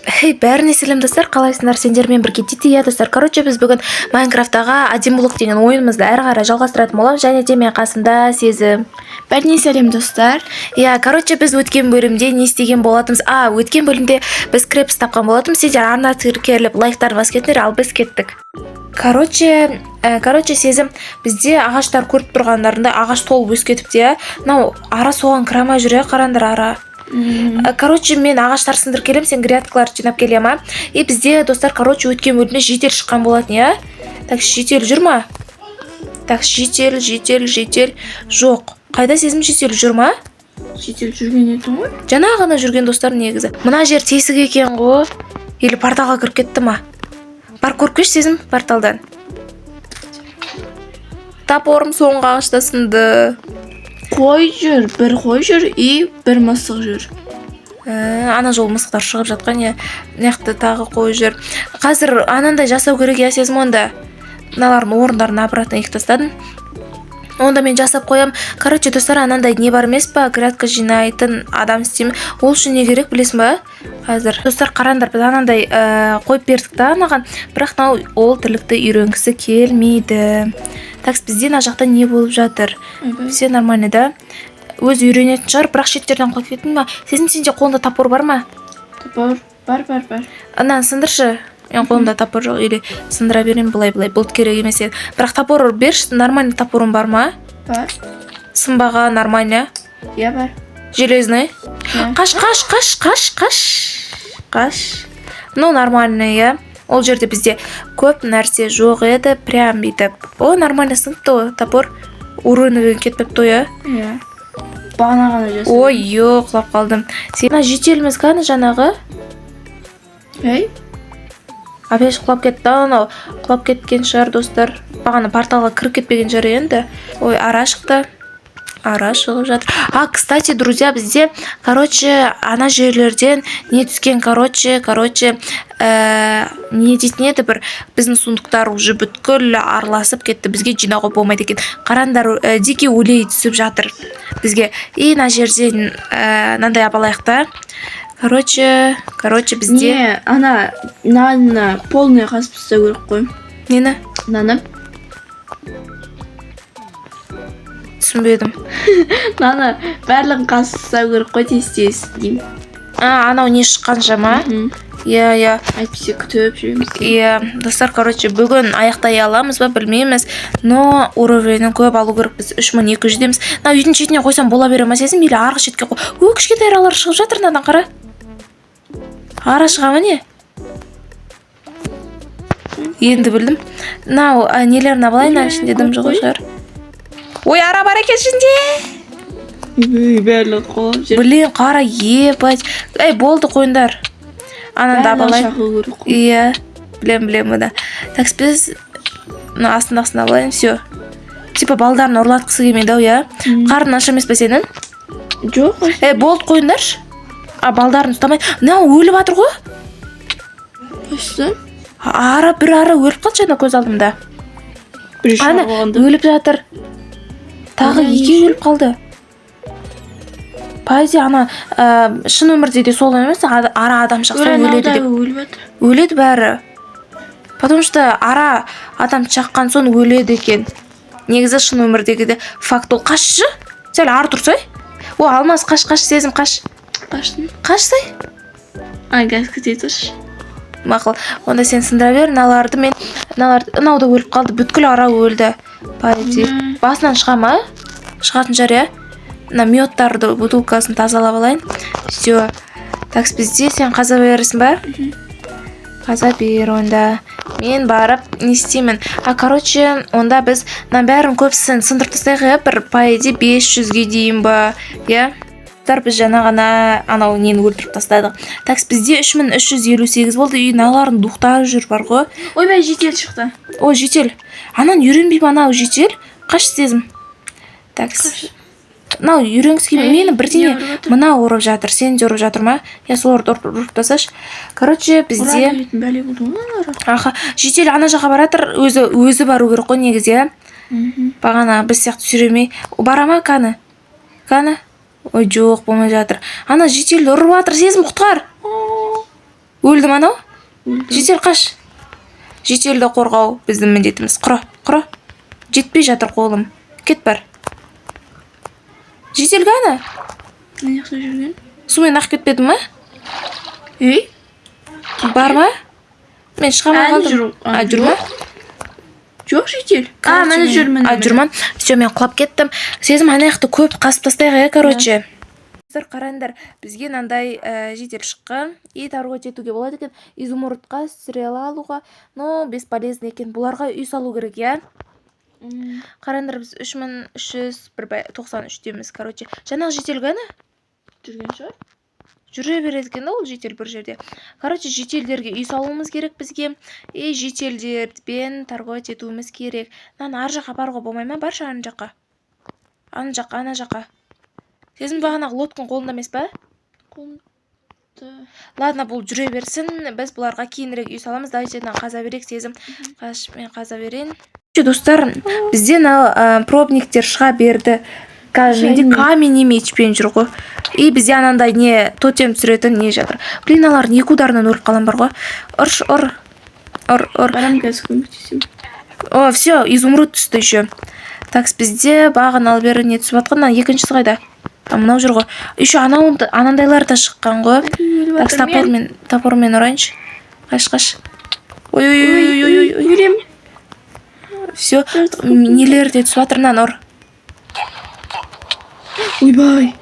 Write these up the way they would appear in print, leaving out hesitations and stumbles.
Хей, бәріне сәлем, достар! Қалайсыңдар? Сендермен бірге Тити. Иә, достар, короче, біз бүгін Майнкрафттағы «Один блок» деген ойынымызды әрі қарай жалғастыратын боламыз. Және де мен қасымда Сезім. Бәріне сәлем, достар. Иә, короче, біз өткен бөлімде не істеген болатынбыз? А, өткен бөлімде біз крепость тапқан болатынбыз. Сендер арна тіркеліп, лайктарын басып кетіңдер, ал біз кеттік. Короче, Сезім, бізде ағаштар, көріп тұрғандарындай, ағаш толып өсіп кетіпті, иә. Мынау ара соған кіре алмай жүр, иә. Қараңдар, ара. Короче, мен ағаштар сындырып келемін, сен грядкаларды жинап келе ма. И бізде, достар, короче, өткен бөлімде житель шыққан болатын, иә. Так, житель жүр ма? Так, житель, житель, житель жоқ. Қайда, Сезім, житель жүр ма? Житель жүрген еді ғой. Жаңа ғана жүрген, достар, негізі. Мына жер тесік екен ғой. Или порталға кіріп кетті ма? Бар, көріп келші, Сезім, порталдан. Топорым соңғы ағашта сынды. Қой жүр, бір қой жүр и бір мысық жүр. Ана жолы мысықтар шығып жатқан, иә. Мына жақта тағы қой жүр. Қазір анандай жасау керек, иә, Сезім. Онда мыналардың орындарын обратно егіп тастадым. Онда мен жасап қоямын. Короче, достар, анандай не бар емес па, грядка жинайтын адам істеймін. Ол үшін не керек, білесің ба? Қазір, достар, қараңдар, біз анандай қойып бердік та анаған, бірақ мынау ол тірлікті үйренгісі келмейді. Так, бізде мына жақта не болып жатыр? Все нормально да? Өзі үйренетін шығар, бірақ шеттерден құлап кеттің ба? Сезім, сенде қолыңда топор бар ма? Топор бар, бар, бар. Ананы сындыршы. Мен қолымда топор жоқ. Или сындыра беремін былай, былай. Бұлт керек емес еді, бірақ топор берші. Нормальный топорың бар ма? Бар. Сынбаған, нормально? Иә, бар. Железный? Иә. Қаш, қаш, қаш, қаш, қаш, қаш! Ну, нормальный, иә. Ол жерде бізде көп нәрсе жоқ еді, прям бүйтіп. О, нормально сыныпты ғой топор, уровень кетпепті ғой, иә. Иә, бағана ғана жасадым. Ой, ё, құлап қалдым. Сен мына жителіміз кәні жаңағы? Ей. Опять құлап кетті. Анау құлап кеткен шығар, достар, бағана порталға кіріп кетпеген шығар енді. Ой, ара шықты, ара шығып жатыр. А, кстати, друзья, бізде, короче, ана жерлерден не түскен, короче, не дейтін еді, бір біздің сундуктар уже бүткіл араласып кетті, бізге жинауға болмайды екен. Қараңдар, дикий улей түсіп жатыр бізге. И мына жерден мынандай алып алайық та. Короче, бізде Не, ана мынаны полный қазып тастау керек қой. Нені? Мынаны. Түсінбедім. Мынаны барлығын қазып тастау керек қой тез тез деймін. А, анау не шыққанша ма? Мгм. Иә. Әйтпесе күтіп жүреміз. Иә, достар, короче, бүгін аяқтай аламыз ба, білмейміз, но уровенін көп алу керекпіз. 3200-деміз. Мына үйдің шетіне қойсам бола бере ма, Сезім, или арғы шетке қой? О, кішкентай аралар шығып жатыр мынадан, қара. Ара шыға ма, не? Енді білдім. Мынау нелерін алайын, мына ішінде дым жоқ Көп. шығар. Ой, ара бар екен ішінде. Ой, барлығы құлап жүр. Блин, қара, ебать! Ей, болды, қойыңдар. Ананы да Барлығын алайын. шағу керек қой. Иә, білем, білем оны. Так, біз мына астындағысын алайын. Все, типа балдарын ұрлатқысы келмейді ау, иә. Қарның аш емес па сенің? Жоқ. Е, болды, қойыңдаршы. А, балдарын ұстамай, мынау өліп жатыр ғой. Қайсысы? Ара, бір ара өліп қалды жаңа көз алдымда. Бір Ана шағып алғанда. өліп жатыр тағы. Ана Екеуі неше? өліп қалды по идее. Ана шын өмірде де солай емес, ара адам шақса, өледі деп. Өліп жатыр. Өледі бәрі, потому что ара адам шаққан соң өледі екен. Негізі шын өмірдегі де факт ол. Қашшы, сәл ары тұрсай. О, алмаз, қаш, қаш, Сезім, қаш. Қаштым. Қашсай. А, газ кете тұршы. Мақұл, онда сен сындыра бер мыналарды, мен мыналарды. Мынау да өліп қалды, бүткіл ара өлді по идее. Басынан шыға ма? Шығатын шығар, иә. Мына медтарды, бутылкасын тазалап алайын. Все. Так, бізде сен қаза бересің ба? Қаза бер. Онда мен барып не істеймін? А, короче, онда біз мына бәрін, көбісін сындырып тастайық, иә. Бір, по идее, 500-ге дейін ба, иә. Достар, біз жаңа ғана анау нені өлтіріп тастадық. Так, бізде 3358 болды. И мыналардың духтары жүр бар ғой. Ойбай, житель шықты. О, житель. Ананы үйренбей ма анау житель? Қаш, Сезім. Так, мынау үйренгісі келмей. Ей, Мені бірдеңе не ұрып жатыр? Мынау ұрып жатыр. Сені де ұрып жатыр ма? Иә, соларды ұрып, ұрып тасташы. Короче, Ұра бізде беретін бәле болды ғой мыналар. Аха, житель ана жаққа баратыр. Өзі бару керек қой негізі, иә. Бағана біз сияқты сүйремей бара ма? Кәні, кәні. Ой, жоқ, болмай жатыр. Ана жительді ұрып жатыр. Сезім, құтқар! Өлді ма анау? Өлді. Житель, қаш! Жительді қорғау біздің міндетіміз. Құра, құра! Жетпей жатыр қолым. Кет, бар. Житель қане? Мына жақта жүрген. Сумен ағып кетпеді ма? Ей. Бар ма? Мен шыға алмай Әлі қалдым. жүр. А, жүр ма? Жоқ, житель. А, міне жүр, міне. А, жүр ма? Все, мен құлап кеттім. Сезім, ана жақты көп қазып тастайық, иә. Короче, достар, қараңдар, бізге мынандай житель шыққан. И торговать етуге болады екен, изумрудқа стрела алуға, но бесполезно екен. Бұларға үй салу керек, иә. Қараңдар, біз 3301 тоқсан үштеміз. Короче, жаңағы житель қане? Жүрген шығар. Жүре береді екен да ол житель бір жерде. Короче, жительдерге үй салуымыз керек бізге и жительдермен торговать етуіміз керек. Мынаны ар жаққа апаруға болмай ма? Баршы ана жаққа, ана жаққа, ана жаққа. Сезім, бағанағы лодкаң қолында емес па? Қолымда. Ладно, бұл жүре берсін, біз бұларға кейінірек үй саламыз. Давайте мынаны қаза берейік. Сезім, қаш, мен қаза берейін. Достар, бізде мына пробниктер шыға берді. Қазір менде Шайный. Каменный мечпен жүр ғой. И бізде анандай не, тотем түсіретін не жатыр. Блин, аналардың екі ударынан өліп қалам бар ғой. Ұрш, ұр, ұр, ұр! Барам қазір, көмектесемін. О, все, изумруд түсті еще. Так, бізде бағаналы бері не түсіп жатқан? Мына екіншісі қайда? А, мынау жүр ғой. Еще анау, анандайлар да шыққан ғой. Өліп Так, жатырмын мен. топормен ұрайыншы. Қаш, қаш! Ой, ой, ой, ой, ой, ой! Өлем. Все, нелер де түсіп жатыр. Мынаны ұр. Ойбай.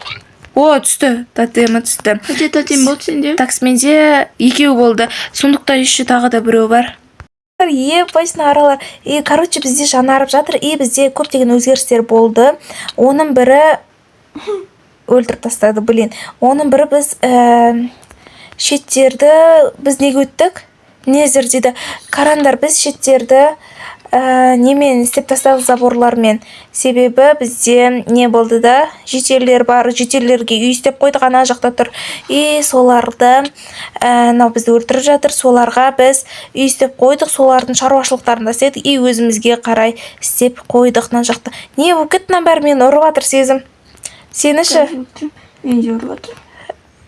О, түсті, тотемі түсті. Қанша тотем болды сенде? Так, менде екеу болды. Сундукта еще тағы да біреу бар. Ебайсың, аралар! И короче, бізде жанарып жатыр. И бізде көптеген өзгерістер болды. Оның бірі, өлтіріп тастады, блин. Оның бірі, біз шеттерді, біз неге өттік? Незер дейді. Қараңдар, біз шеттерді немен істеп тастадық? Заборлармен. Себебі бізде не болды да, жительдер бар, жительдерге үй істеп қойдық, ана жақта тұр. И соларды мынау бізді өлтіріп жатыр, соларға біз үй істеп қойдық, солардың шаруашылықтарын да істедік и өзімізге қарай істеп қойдық. Мына жақта не болып кетті? Мынаның бәрі мені ұрып жатыр. Сезім, сені ше? Мен де ұрып жатыр.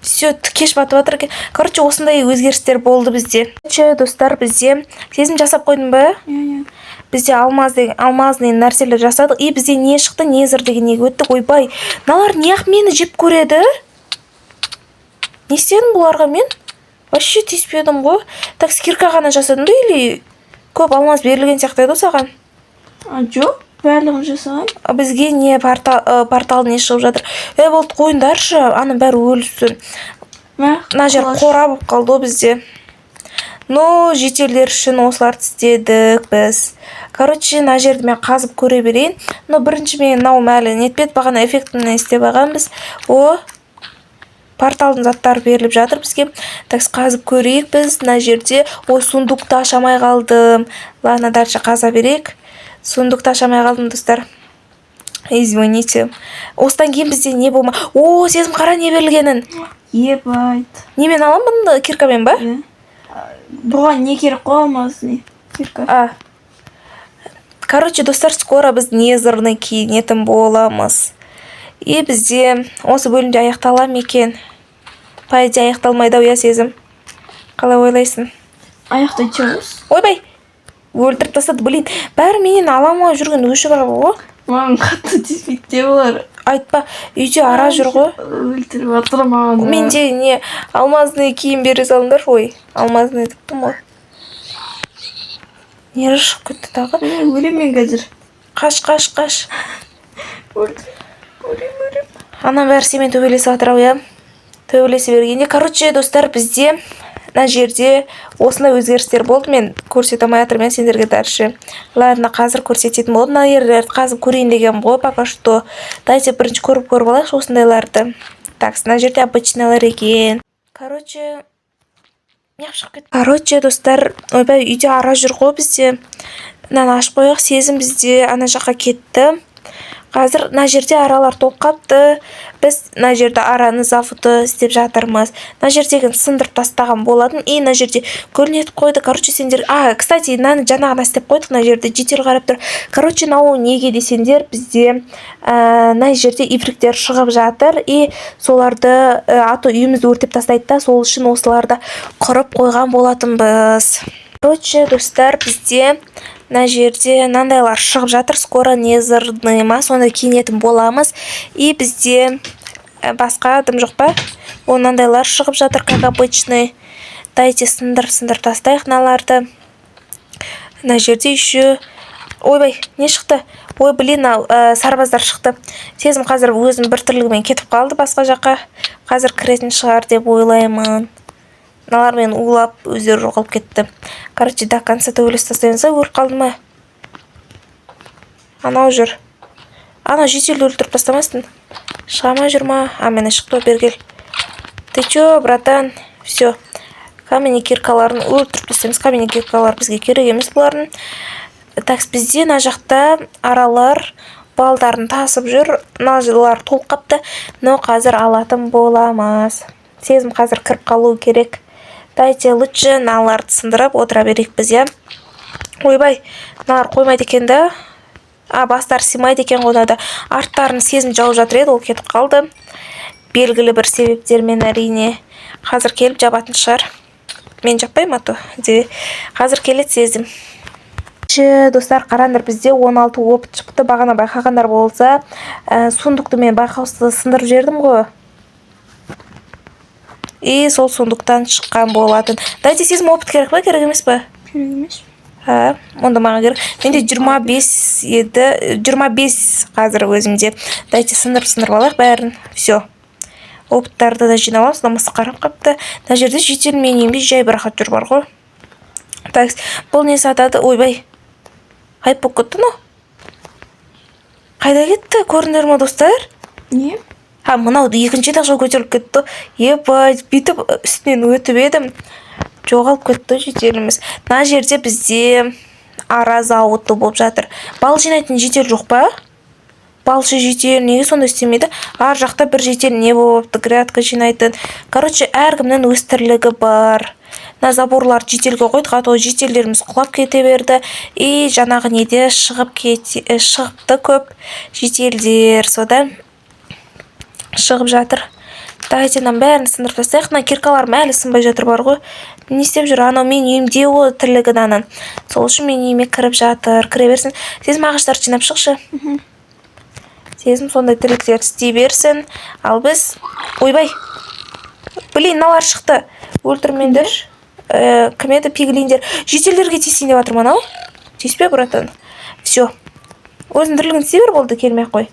Все, кеш батып жатыр екен. Короче, осындай өзгерістер болды бізде. Короче, достар, бізде, Сезім, жасап қойдың ба? Иә. Бізде алмаз деген, алмазный нәрселер жасадық. И бізде не шықты? Незер деген неге өттік? Ойбай, мыналар неғып мені жеп көреді? Не істедім бұларға мен? Вообще тиіспедім ғой. Так, кирка ғана жасадың ба или көп алмаз берілген сияқты еді ғой саған? А, жоқ, барлығын жасаған. А бізге не, портал, портал не шығып жатыр? Е, болды, қойыңдаршы, аның бәрі өлсін. Мә. Мына жер Құлаш. Қора болып қалды ғой бізде. Ну, жительдер үшін осыларды істедік біз. Короче, мына жерді мен қазып көре берейін. Но бірінші мен мынау әлі нетпеді, бағана эффектіні істеп алғанбыз. О, порталдың заттары беріліп жатыр бізге. Так, қазып көрейік біз мына жерде. Ой, сундукты аша алмай қалдым. Ладно, дальше қаза берейік. Сундукты аша алмай қалдым, достар, извините. Осыдан кейін бізде не болма? О, Сезім, қара, не берілгенін! Ебать. Немен аламын бұны? Киркамен ба? Иә. Бұған не керек қой, алмазный кирка. А. Короче, достар, скоро біз незерный киінетін боламыз. И бізде осы бөлімде аяқтала ма екен? По идее, аяқталмайды ау, иә, Сезім? Қалай ойлайсың? Аяқтай шығамыз. Ойбай! Өлтіріп тастады, блин. Бәрі менен ала алмай жүрген өші бар ғой. Маған қатты тиіспейді де олар. Айтпа, үйде ара жүр ғой. Өлтіріп жатыр маған. Менде не, алмазный киім бере салыңдаршы. Ой, алмазный деппін ғой. Нері шығып кетті тағы? Өлемін мен қазір. Қаш, қаш, қаш! Өлтір. Өлем, өлем. Ана бәрі сенімен төбелесіп жатыр ау, иә. Төбелесе бергенде, короче, достар, бізде мына жерде осындай өзгерістер болды. Мен көрсете алмай жатырмын, иә, сендерге дальше. Ладно, қазір көрсететін болдым. Мына жерлерді қазып көрейін дегенмін ғой пока что. Давайте бірінші көріп көріп алайықшы осындайларды. Так, мына жерде обычныйлар екен. Короче, неғып шығып кетті? Короче, достар, ойбай, үйде ара жүр ғой бізде. Мынаны ашып қояйық. Сезім бізде ана жаққа кетті. Қазір мына жерде аралар толып қапты. Біз мына жерде араны заводы істеп жатырмыз. Мына жердегіні сындырып тастаған болатын. И мына жерде көрінетіп қойды. Короче, сендер, а, кстати, мынаны жаңа ғана істеп қойдық. Мына жерде житель қарап тұр. Короче, мынау неге десеңдер, бізде мына жерде ифриттер шығып жатыр и соларды а то үйімізді өртеп тастайды да, сол үшін осыларды құрып қойған болатынбыз. Короче, достар, бізде мына жерде мынандайлар шығып жатыр. Скоро незерный ма, сондай киінетін боламыз. И бізде басқа дым жоқ па? О, мынандайлар шығып жатыр, как обычный. Давайте сындырып, сындырып тастайық мыналарды. Мына жерде еще, ойбай, не шықты? Ой, блин, мынау сарбаздар шықты. Сезім қазір өзінің бір тірлігімен кетіп қалды басқа жаққа. Қазір кіретін шығар деп ойлаймын. Мыналар мені улап, өздері жоғалып кетті. Короче, до конца төбелесіп тастаймыз ба? Өліп қалды ма? Анау жүр. Анау жительді өлтіріп тастамасын. Шыға ма, жүр ма? А, міне, шықты ғой. Бері кел. Ты чё, братан? Все, каменный киркаларын өлтіріп тастаймыз. Каменный киркалар бізге керек емес бұлардың. Так, бізде мына жақта аралар балдарын тасып жүр. Мыналар толып қапты, но қазір алатын боламыз. Сезім қазір кіріп қалу керек. Давайте лучше мыналарды сындырып отыра берейік біз, иә. Ойбай, мыналар қоймайды екен да. А, бастары сыймайды екен ғой мынада. Арттарын Сезім жауып жатыр еді, ол кетіп қалды белгілі бір себептермен, әрине. Қазір келіп жабатын шығар. Мен жаппаймын, а то де. Қазір келеді Сезім. Достар, қараңдар, бізде 16 опыт шықты. Бағана байқағандар болса, сундукты мен байқаусызда сындырып жібердім ғой и сол сундуктан шыққан болатын. Давайте, Сезім, опыт керек па, керек емес па? Керек емес. А, онда маған керек. Менде 25 еді, 25 қазір өзімде. Давайте сындырып, сындырып алайық бәрін. Все, опыттарды да жинап аламыз. Мына мысық қарап қапты. Мына жерде житель менің үйімде жай бір рахат жүр бар ғой. Так, бұл не сатады? Ойбай, ғайып болып кетті мынау. Қайда кетті, көрдіңдер ма, достар? Не? А, мынау екінші этажға көтеріліп кетті. Ебать, бүйтіп үстінен өтіп едім, жоғалып кетті жителіміз. Мына жерде бізде ара зауыты болып жатыр. Бал жинайтын житель жоқ па? Балшы житель неге сондай істемейді? Ар жақта бір житель не болыпты, грядка жинайтын. Короче, әркімнің өз тірлігі бар. Мына заборларды жительге қойдық, а то жительдеріміз құлап кете берді. И жаңағы неде шығып кете, шығыпты көп жительдер, содан шығып жатыр. Давайте мынаның бәрін сындырып тастайық. Мына киркаларым әлі сынбай жатыр бар ғой. Не істеп жүр анау? Менің үйімде ғой тірлігі мынаның, сол үшін менің үйіме кіріп жатыр. Кіре берсін. Сезім, ағаштарды жинап шықшы. Сезім сондай тірліктерді істей берсін, ал біз, ойбай, блин, мыналар шықты, өлтірмеңдерші. Кім еді? Пиглиндер. Жительдерге тиісейін деп жатыр ма анау? Тиіспе, братан. Все, өзің тірлігін істей бер, болды, келмей ақ қой.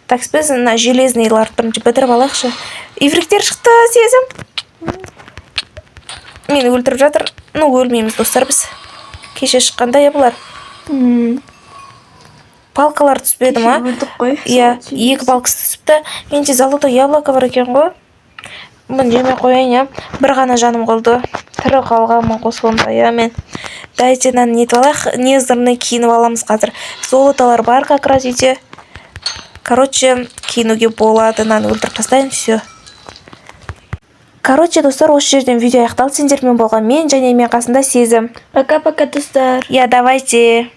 Так, біз мына железныйларды бірінші бітіріп алайықшы. Ифриттер шықты, Сезім мені өлтіріп жатыр. Ну, өлмейміз, достар, біз. Кеше шыққанда, иә, бұлар. Палкалар түспеді ма? Өлдік қой. Иә, екі палкасы түсіпті. Менде золотой яблоко бар екен ғой, бұны жемей қояйын, иә. Бір ғана жаным қалды, тірі қалғанмын ғой сонда, иә, мен. Давайте мынаны нетіп алайық, незерный киініп аламыз қазір. Золотолар бар как раз үйде. Короче, киінуге болады. Мынаны өлтіріп тастайын. Все. Короче, достар, осы жерден видео аяқталды. Сендермен болған мен және мен қасында Сезім. Пока, пока, достар. Иә, давайте.